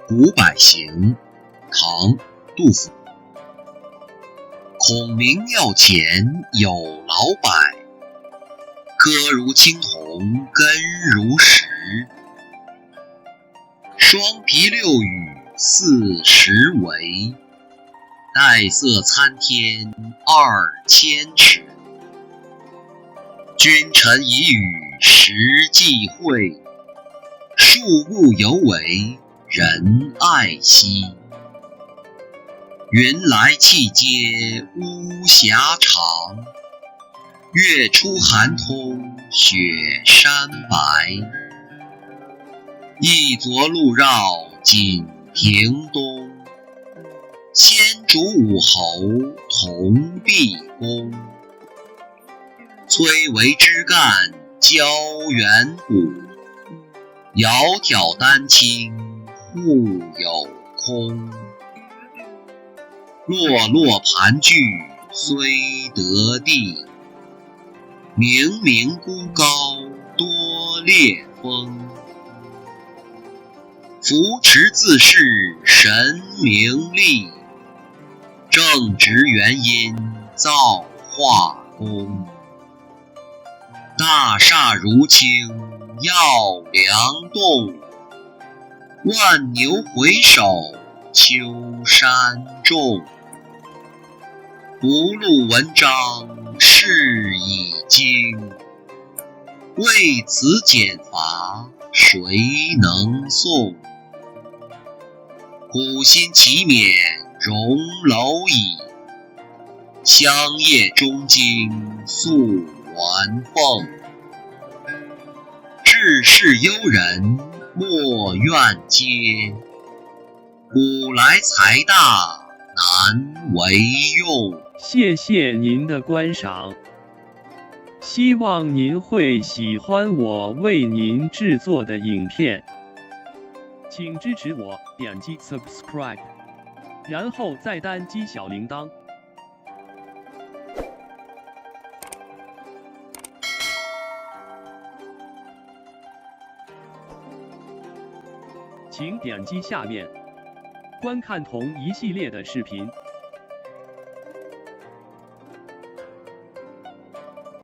古柏行，唐·杜甫。孔明庙前有老柏，柯如青铜根如石。霜皮六雨四时围，黛色参天2000尺。君臣以与时际会，树木犹为人爱惜。云来气接巫峡长，月出寒通雪山白。一昨路绕锦屏东，先主武侯铜壁宫。崔嵬枝干交远古，窈窕丹青互有空。落落盘踞虽得地，冥冥孤高多烈风。扶持自是神明力，正直元阴造化功。大厦如倾耀梁栋，万牛回首秋山重。不录文章事已精，为此简伐谁能颂？苦心岂免荣蝼蚁，香叶中经宿鸾凤。志士幽人莫怨嗟，古来财大难为用。谢谢您的观赏，希望您会喜欢我为您制作的影片，请支持我点击 subscribe，然后再单击小铃铛。请点击下面观看同一系列的视频。